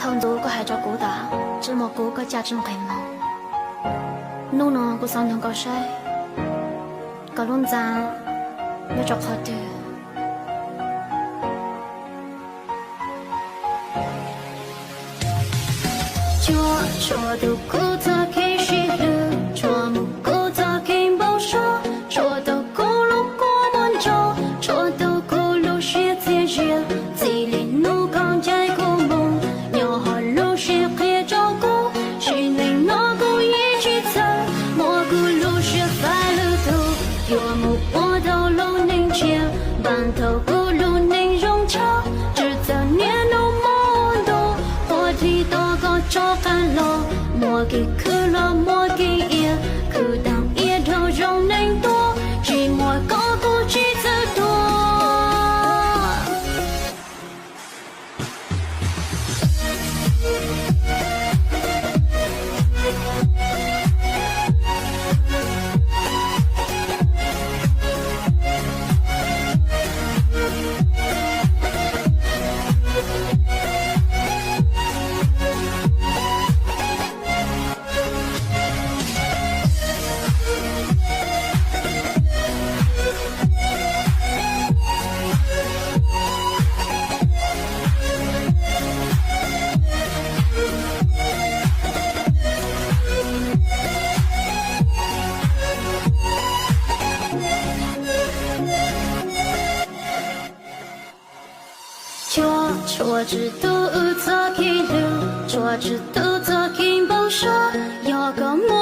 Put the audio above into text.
Ntxuav, koj hais rau kuv tas tsi muaj kuv koj caj tsi nqis mus. Hnub no kuv xav nug koj saib, koj lub ntxa nyob rau qhov twg? Tshuav, tshuav tus kub txoj kev sib hlub, tshuav mus kub txoj kev npau suav, tshuav tau kuv lub kua muag ntso, tshuav tau kuv lub siab txias zias. Txij li hnub koj ncaim kuv mus, nyob hauv lub siab qhia rau kuv, sim neej no kuv yeej tsis txhawj, muab kuv lub siab faib lwm tus, yuav mus ua tau lub neej tshiab, npaj tau kuv lub neej zoo tshaj. Tsis txawj niaj hnub muaj ntuj, qhuav dlig tau koj rov qab los, muaj kev khwv los muaj kev iab, khwv tag iab dhau zoo neeg tuaj, tsis muaj koj kuv tsis txawj tuag. Tshuav, tshuav tsis tu wb txoj kev hlub, tshuav tsis tu txoj kev npau suav, yog koj muaj